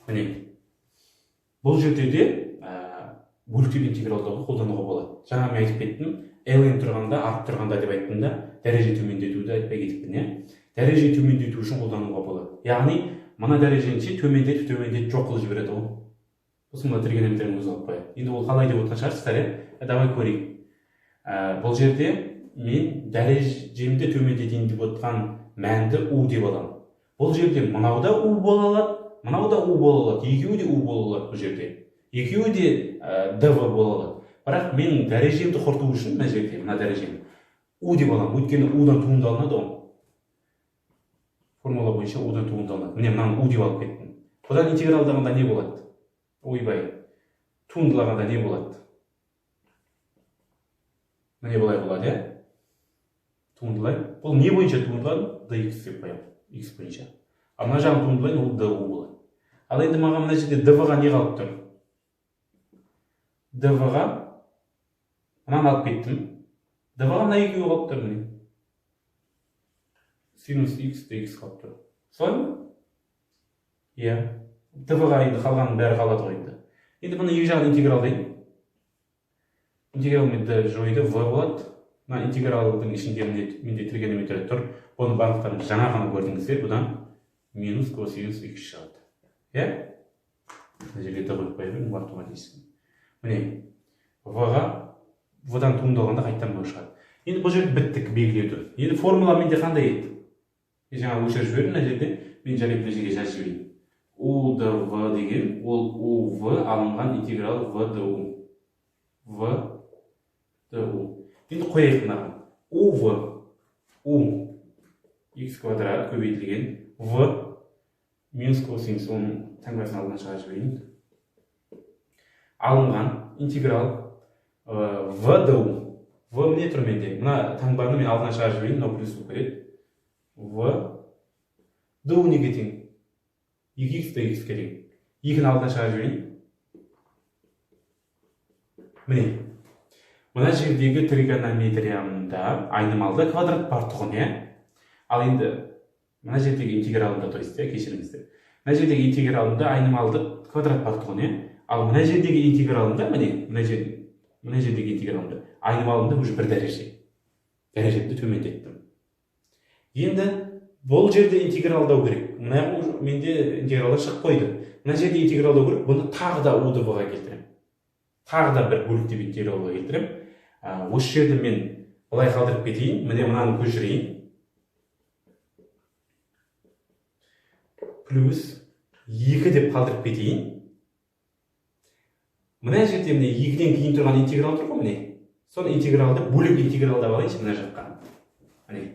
Міне бұл жерде де бөліктеп интегралдауды қолдануға болады. Жаңа мен айтып кеттім, ln тұрғанда, арт тұрғанда деп айттым да, дәреже төмендетуді айтпай кетіппін, иә? Дәреже төмендету үшін қолдануға болады. Яғни мына дәрежені төмендетіп, төмендетіп жоқ қылып жібереді ғой. Сосын мына тригонометрияны өзі алып қояды. Енді ол қалай деп отырған шығарсыздар, иә? Давай көрейік. Бұл жерде мен дәрежемді төмендетейін деп отырған мәнді u деп аламын. Бұл жерде мынау да u бола алады, мынау да u бола алады, екеуі де u бола алады бұл жерде. Екеуі де dv бола алады. Бірақ менің дәрежемді құрту үшін мына жерде, мына дәрежемді u деп аламын. Өйткені u-дан туындалынады ғой. Формула бойынша u-дан туындалынады. Міне мынаны u деп алып кеттім. Бұдан интегралдағанда не болады? Ойбай. Туындылағанда не болады? Міне былай болады, иә? Туындылай. Бұл не бойынша туындылады? Dx деп қоямын. X бойынша. Ал мына жағын туындылайын, ол du болады. Ал енді маған мына жерде dv-ға не қалып тұр? Dv-ға мынаны алып кеттім. Dv-ға мына екеуі қалып тұр міне. Синус x dx қалып тұр. Солай ма? Иә. Dv-ға енді қалғанның бәрі қалады ғой енді. Енді бұны екі жағын интегралдайын. Интеграл мен d жойды, v болады. Мына интегралдың ішінде менде тригонометрия тұр. Бұның барлықтарын жаңа ғана көрдіңіздер. Бұдан минус косинус x шығады. Иә? Мына жерге d қойып қоя берейін, автоматически. Міне, v-ға, v-дан туындалғанда қайтадан v шығады. Енді бұл жерде біттік белгілеуді. Енді формула менде қандай еді? Мен жаңа өшіріп жібердім мына жерде. Мен жарайды мына жерге жазып жіберейін. U d v деген ол u v алынған интеграл v du. V du. Енді қояйық мынаған. U v u x квадрат көбейтілген v минус косинус, оның таңбасын алдынан шығарып жіберейін. Алынған интеграл v du. V міне тұр менде. Мына таңбаны мен алдынан шығарып жіберейін, мынау плюс болып кетеді. V du неге тең? 2x dx-ке тең. 2-ні алдынан шығарып жіберейін. Міне. Мына жердегі тригонометриямда айнымалыда квадрат бар тұғын, иә? Ал енді мына жердегі интегралында, то есть, кешіріңіздер. Мына жердегі интегралында айнымалыда квадрат бар тұғын, иә? Ал мына жердегі интегралында, міне, мына жердегі интегралында айнымалында уже бір дәреже. Дәрежемді төмендеттім. Енді бұл жерде интегралдау керек. Мына менде интегралдар шығып қойды. Мына жерде интегралдау керек. Бұны тағы да u dv-ға келтіремін. Тағы да бір бөліктеп интегралға келтіремін. Осы жерде мен былай қалдырып кетейін. Міне мынаны көшірейін. Плюс 2 деп қалдырып кетейін. Мына жерде міне 2-ден кейін тұрған интеграл тұр ғой міне. Сол интегралды бөлек интегралдап алайыншы мына жаққа. Міне.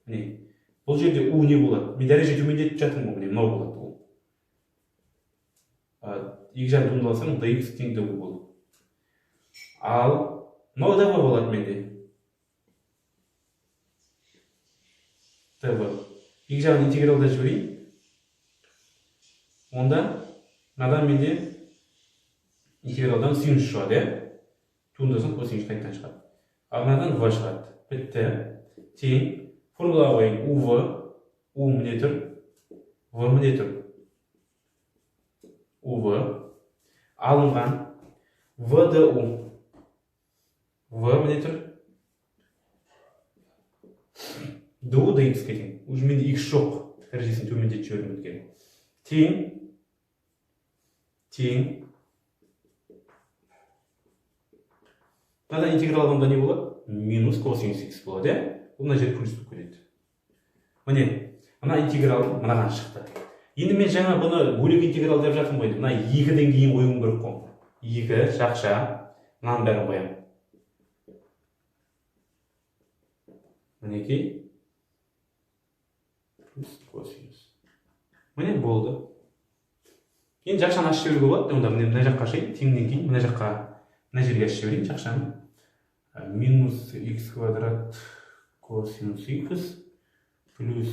Міне. Бұл жерде u не болады? Мен дәреже төмендетіп жатырмын ғой, міне мынау болады ол. Екі жағын туындалсам dx тең du болады. Ал мынау dv болады менде. Dv. Екі жағын интегралда жіберейін. Онда мынадан менде интегралдан синус шығады, иә? Туындасам косинус қайтадан шығады. Ал мынадан v шығады. Бітті. Тең. Формулаға қояйын. U v, u міне тұр, v міне тұр. U v алынған v du. V міне тұр. Du dx-ке тең. Уже менде x жоқ. Дәрежесін төмендетіп жібердім өйткені. Тең. Тең. Мынадан интеграл алғанда не болады? Минус косинус x болады, иә? Бұл мына жерде плюс болып кетеді. Міне, мына интеграл мынаған шықты. Енді мен жаңа бұны бөлек интеграл деп жатырмын ғой. Мына 2-ден кейін қоюым керек қой. 2 жақша, мынаның бәрін қоямын. Мінекей. Плюс косинус. Міне болды. Енді жақшаны ашып жіберуге болады. Онда міне мына жаққа ашайын, теңнен кейін мына жаққа, мына жерге ашып жіберейін жақшаны. Минус x квадрат косинус x плюс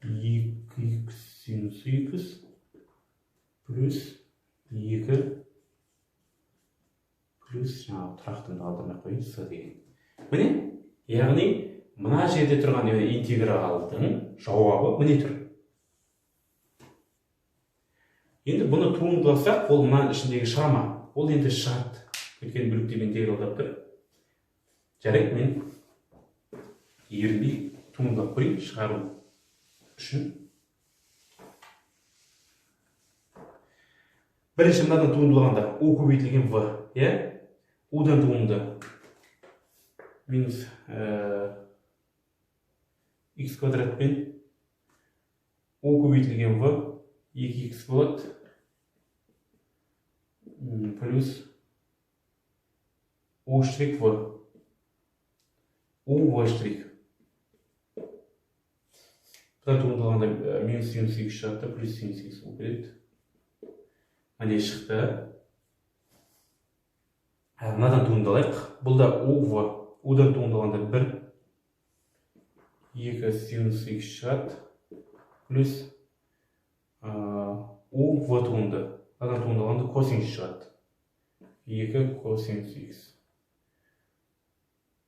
2x синус x плюс 2 плюс жаңағы тұрақтымды қалдырмай қояйын с деген. Міне, яғни мына жерде тұрған интегралдың жауабы міне тұр. Енді бұны туындыласақ, ол мынаның ішіндегі шыға ма? Ол енді шығады. Өйткені бөліктеп интегралдап тұр. Жарайды, мен ерінбей туындылап көрейін шығару үшін. Бірінші мынадан туындылағанда u көбейтілген v, иә? U-дан туынды минус x квадратпен u көбейтілген v 2x болады плюс u штрих v, u v штрих. Бұдан туындалғанда минус синус x шығады да плюс синус x болып кетеді. Міне шықты. Мынадан туындалайық. Бұл да u v. U-дан туындалғанда 1 2 синус x шығады плюс У в туынды. Мынадан туындалғанда косинус шығады. 2 косинус х.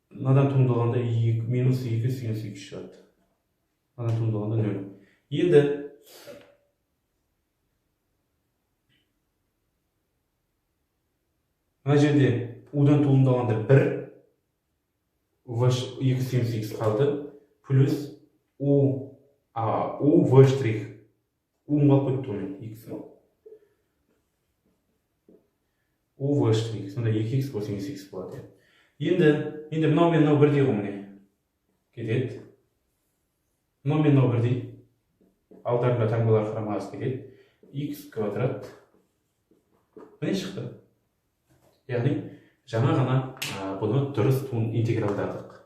Мынадан туындалғанда минус 2 синус х шығады. Мынадан туындалғанда 0. Енді мына жерде у-дан туындалғанда 1 в 2 синус х қалды, плюс у, у в штрих. У қалып қойыпты ғой мен, х. У в штрих. Сонда 2х косинус х болады. Енді мынау мен мынау бірдей ғой міне. Кетеді. Мынау мен мынау бірдей. Алдарында таңбалар қарама-қарсы кетеді. Х квадрат. Міне шықты. Яғни жаңа ғана бұны дұрыс интегралдадық.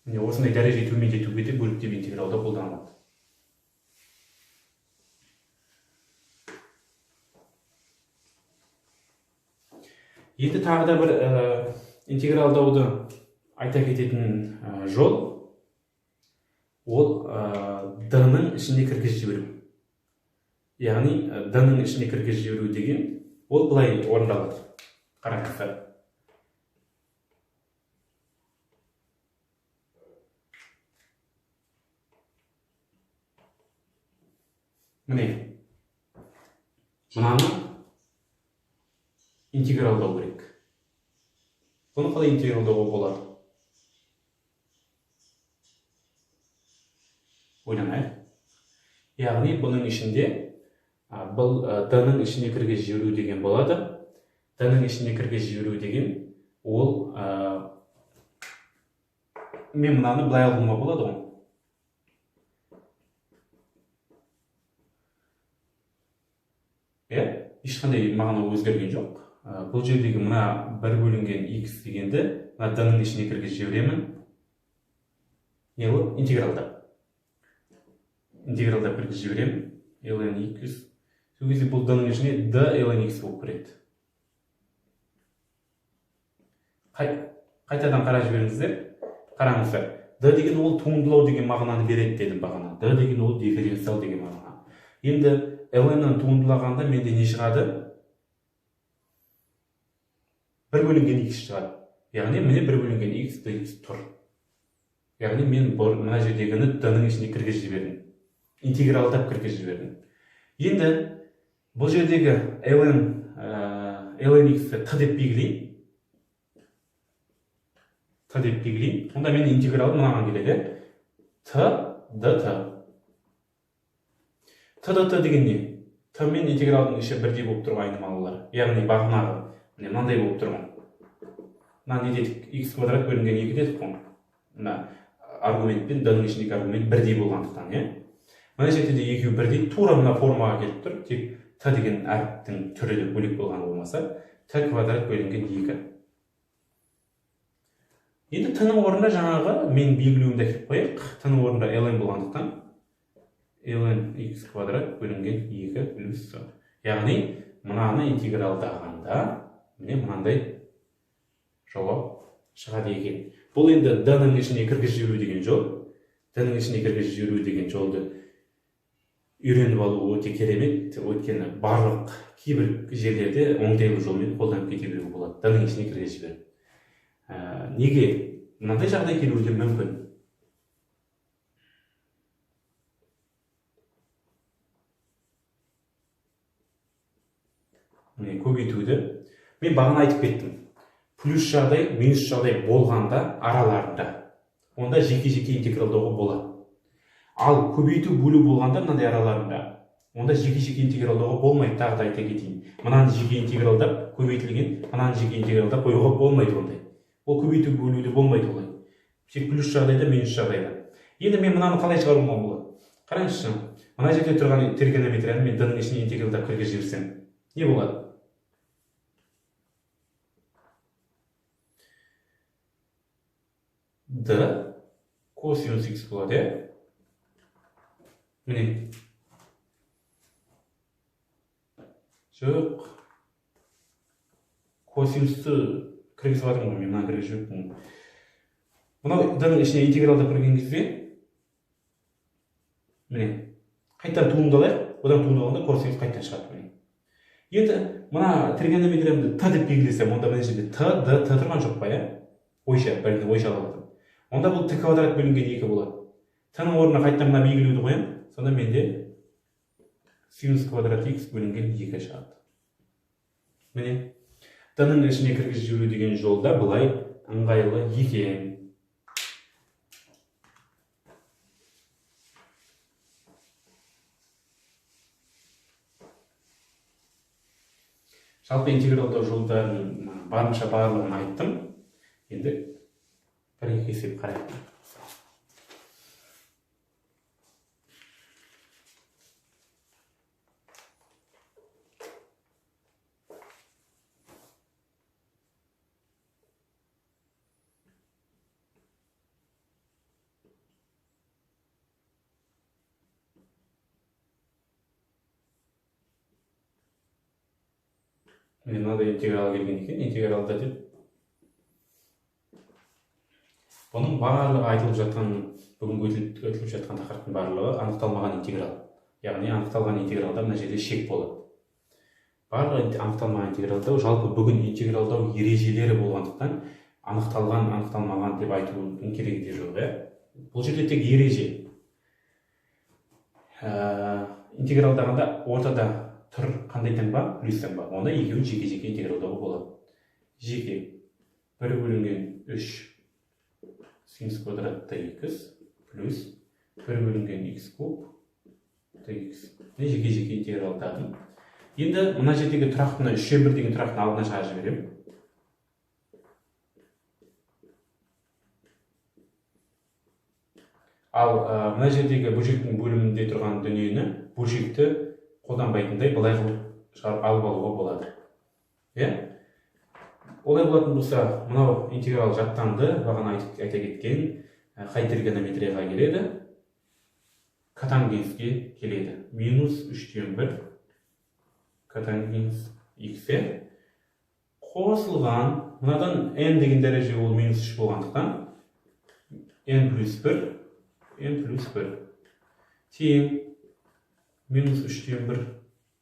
Міне осындай дәреже төмендетуге де бөліктеп интегралда қолданылады. Енді тағы да бір интегралдауды айта кететін жол, ол d-ның ішіне кіргізіп жіберу. Яғни d-ның ішіне кіргізіп жіберу деген ол былай орындалады. Қараңыздар. Міне, мынаны интегралдау керек. Бұны қалай интегралдауға болады? Ойланайық. Яғни бұның ішінде, бұл d-ның ішіне кіргізіп жіберу деген болады. D-ның ішіне кіргізіп жіберу деген ол, мен мынаны былай алуыма болады ғой. Иә, ешқандай мағына өзгерген жоқ. Бұл жердегі мына бір бөлінген x дегенді мына d-ның ішіне кіргізіп жіберемін. Не қылып? Интегралдап. Интегралдап кіргізіп жіберемін. Ln x. Сол кезде бұл d-ның ішіне d ln x болып кіреді. Қайтадан қарап жіберіңіздер. Қараңыздар. D деген ол туындылау деген мағынаны береді дедім бағана. D деген ол дифференциал деген мағына. Енді ln-нан туындылағанда менде не шығады? Бір бөлінген x шығады. Яғни міне бір бөлінген x dx тұр. Яғни мен мына жердегіні d-ның ішіне кіргізіп жібердім. Интегралдап кіргізіп жібердім. Енді бұл жердегі ln x-ті t деп белгілейін. T деп белгілейін. Онда менің интегралым мынаған келеді. T dt. T dt деген не? T мен интегралдың іші бірдей болып тұр ғой айнымалылар. Яғни бағанағы міне мынандай болып тұр ғой. Мына не дедік? X квадрат бөлінген 2 дедік қой. Мына аргумент пен d-ның ішіндегі аргумент бірдей болғандықтан, иә? Мына жерде де екеуі бірдей, тура мына формаға келіп тұр. Тек t деген әріптің түрі де бөлек болғаны болмаса, t квадрат бөлінген 2. Енді t-ның орнына жаңағы мен белгілеуімді әкеліп қояйық. T-ның орнында ln болғандықтан ln x квадрат бөлінген 2 плюс c. Яғни мынаны интегралдағанда міне мынандай жауап шығады екен. Бұл енді d-ның ішіне кіргізіп жіберу деген жол. D-ның ішіне кіргізіп жіберу деген жолды үйреніп алу өте керемет. Өйткені барлық кейбір жерлерде оңтайлы жолмен қолданып кете беруге болады. D-ның ішіне кіргізіп жіберу. Неге мынандай жағдай келуі де мүмкін? Міне көбейтуді мен бағана айтып кеттім. Плюс жағдай, минус жағдай болғанда араларында онда жеке-жеке интегралдауға болады. Ал көбейту бөлу болғанда мынандай араларында онда жеке-жеке интегралдауға болмайды. Тағы да айта кетейін. Мынаны жеке интегралдап көбейтілген, мынаны жеке интегралдап қоюға болмайды ондай. Ол көбейту бөлуде болмайды олай. Тек плюс жағдайда, минус жағдайда. Енді мен мынаны қалай шығаруыма болады? Қараңызшы, мына жерде тұрған тригонометрияны мен d-ның ішіне интегралдап кіргізіп жіберсем, не болады? D косинус х болады, иә? Міне. Жоқ. Косинусты кіргізіп жатырмын ғой, мен мынаны кіргізіп жіберіппін ғой. Мынау d-ның ішіне интегралдап кірген кезде міне қайтадан туындалайық. Одан туындағанда косинус қайтадан шығады міне. Енді мына тригонометриямды т деп белгілесем, онда мына жерде т, д, т тұрған жоқ па, иә? Ойша, бірін ойша алып жатырмын. Онда бұл т квадрат бөлінген 2 болады. Т-ның орнына қайтадан мына белгілеуді қоямын. Сонда менде синус квадрат х бөлінген 2 шығады. Міне, т-ның ішіне кіргізіп жіберу деген жолда былай ыңғайлы екен. Жалпы интегралдау жолдарын барынша барлығын айттым. Енді бір-екі есеп қарайық. Міне мынадай интеграл келген екен, интегралда деп. Бұның барлығы айтылып жатқан, бүгінгі өтіліп жатқан тақырыптың барлығы анықталмаған интеграл. Яғни анықталған интегралда мына жерде шек болады. Барлығы анықталмаған интегралдау, жалпы бүгін интегралдау ережелері болғандықтан анықталған, анықталмаған деп айтудың керегі де жоқ, иә? Бұл жерде тек ереже. Интегралдағанда ортада тұр қандай таңба? Плюс таңба. Онда екеуін жеке-жеке интегралдауға болады. Жеке 1 бөлінген 3 синус квадрат dx плюс 1 бөлінген x куб dx. Міне жеке-жеке интегралдадым. Енді мына жердегі тұрақтыны 3-1 деген тұрақтыны алдына шығарып жіберемін. Ал мына жердегі бөлшектің бөлімінде тұрған дүниені бөлшекті қолданбайтындай былай қылып шығарып алып алуға болады. Иә? Олай болатын болса, мынау интеграл жаттанды, бағана айта кеткен, қай тригонометрияға келеді? Котангенске келеді. Минус 3-1 котангенс х қосылған, мынадан n деген дәреже ол минус 3 болғандықтан n плюс 1, n плюс 1 тең минус 3-1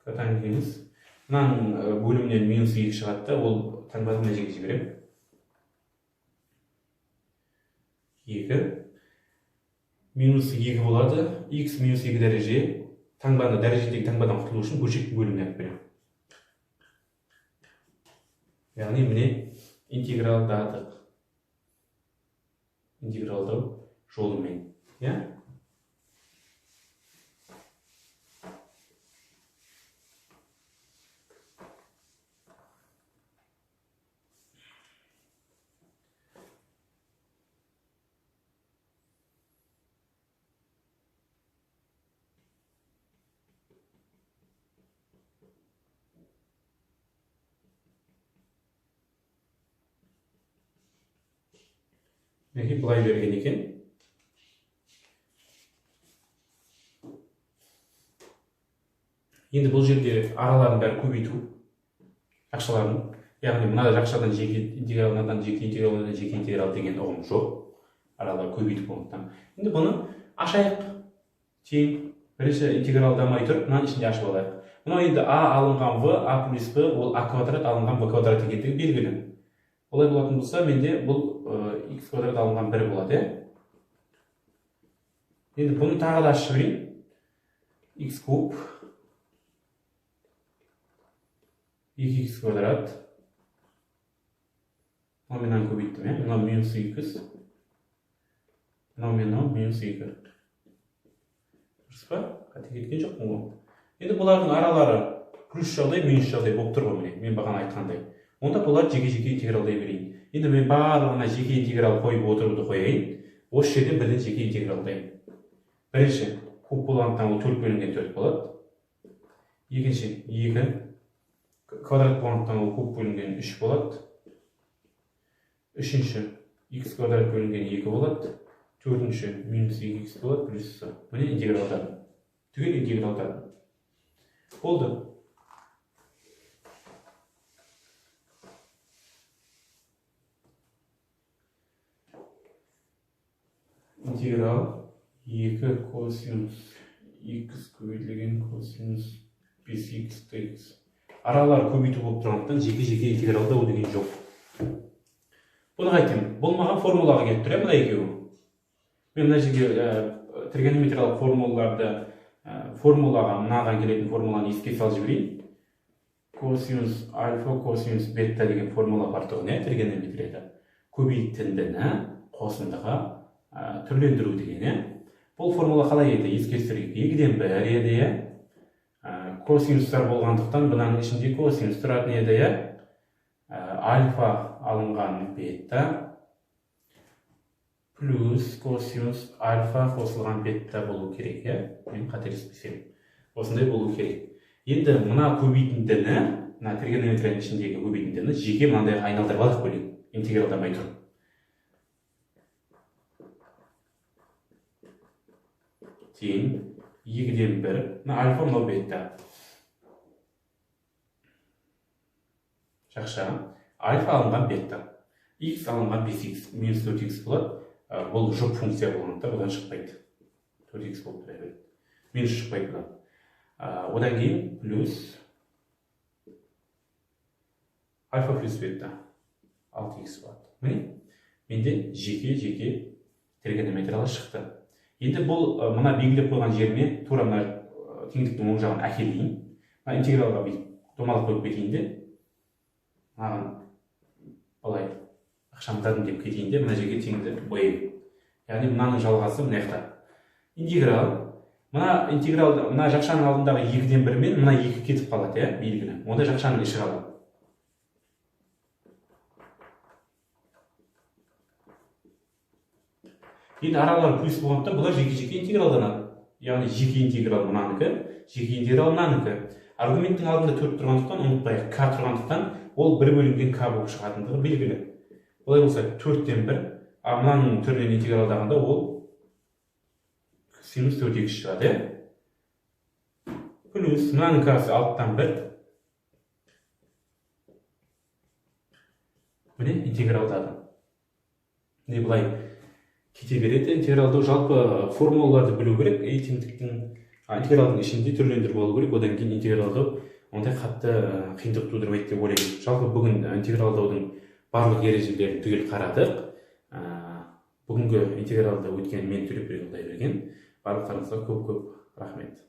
котангенс. Мынаның бөлімінен минус 2 шығады да, ол таңбаны мына жерге жіберемін. 2 минус 2 болады. X минус 2 дәреже. Таңбаны дәрежедегі таңбадан құтылу үшін бөлшектің бөліміне алып беремін. Яғни міне интегралдадық. Интегралдау жолымен, иә? Мінекей былай берген екен. Енді бұл жерде аралардың бәрі көбейту жақшалардың, яғни мына жақшадан жеке интеграл, мынадан жеке интеграл, мынадан жеке интеграл деген ұғым жоқ. Аралар көбейту болғандықтан. Енді бұны ашайық. Тең бірінші интегралдамай тұрып, мынаның ішінде ашып алайық. Мынау енді а алынған в, а плюс б, ол а квадрат алынған б квадрат екендігі белгілі. Олай болатын болса, менде бұл x квадрат алынған 1 болады, иә? Енді бұны тағы да ашып жіберейін. X куб 2x квадрат. Мынау мен мынаны көбейттім, иә? Мынау минус 2x. Мынау мен мынау минус 2. Дұрыс па? Қате кеткен жоқпын ғой. Енді бұлардың аралары плюс жағдай, минус жағдай болып тұр ғой, міне, мен бағана айтқандай. Онда бұлар жеке-жеке интегралдай берейін. Енді мен барлығына жеке интеграл қойып отыруды қояйын. Осы жерден бірден жеке интегралдаймын. Бірінші, куб болғандықтан ол 4 бөлінген 4 болады. Екінші, 2 квадрат болғандықтан ол куб бөлінген 3 болады. Үшінші, x квадрат бөлінген 2 болады. Төртінші, минус 2x болады, плюс с. Міне интегралдадым. Түгел интегралдадым. Болды. Интеграл 2 косинус X көбейтілген косинус 5x dx. Аралар көбейту болып тұрғандықтан жеке-жеке интегралдау деген жоқ. Бұны қайтем? Бұл маған формулаға келіп тұр, мына екеуі. Мен мына жерге тригонометриялық формулаларды формулаға, мынаған келетін формуланы еске салып жіберейін. Косинус альфа, косинус бета деген формула бар тұғын, тригонометрияда. Көбейтіндіні қосындыға түрлендіру деген. Бұл формула қалай еді? Еске түсірейік. 2-ден 1 еді, Косинустар болғандықтан бұның ішінде косинус тұратын еді, Альфа алынған бета плюс косинус альфа қосылған бета болу керек, Мен қателеспесем. Осындай болу керек. Енді мына көбейтіндіні, мына тригонометрияның ішіндегі көбейтіндіні жеке мынандайға айналдырып алайық бөлек, интегралдамай тұрып. Тең 2-ден 1, мына альфа, мынау бета. Жақша, альфа алынған бета, x алынған 5x минус 4x болады. Бұл жұп функция болғандықтан бұдан шықпайды. 4x болып тұра береді. Минус шықпайды бұдан. Одан кейін плюс альфа плюс бета 6x болады. Міне, менде жеке-жеке тригонометриялар шықты. Енді бұл мына белгілеп қойған жеріме тура мына теңдіктің оң жағын әкелейін. Мына интегралға бүйтіп домалақ қойып кетейін де, маған былай ықшамдадым деп кетейін де, мына жерге теңді қояйын. Яғни мынаның жалғасы мына жақта. Интеграл, мына интеграл, мына жақшаның алдындағы 2-ден 1 мен мына 2 кетіп қалады, белгілі. Онда жақшаның іші қалады. Енді аралары плюс болғандықтан бұлар жеке-жеке интегралданады. Яғни жеке интеграл мынанікі, жеке интеграл мынанікі. Аргументтің алдында 4 тұрғандықтан, ұмытпайық, к тұрғандықтан ол 1 бөлінген к болып шығатындығы белгілі. Олай болса 4-тен 1, а мынаның түрінен интегралдағанда ол синус 4x шығады, Плюс мынаның к-сы 6-тан 1. Міне интегралдадым. Міне былай кете береді. Интегралдау жалпы формулаларды білу керек. И теңдіктің, интегралдың ішінде түрлендіріп алу керек. Одан кейін интегралдау ондай қатты қиындық тудырмайды деп ойлаймын. Жалпы бүгін интегралдаудың барлық ережелерін түгел қарадық. Бүгінгі интегралды өткен мен Төлепберген Құдайберген. Барлықтарыңызға көп-көп рахмет.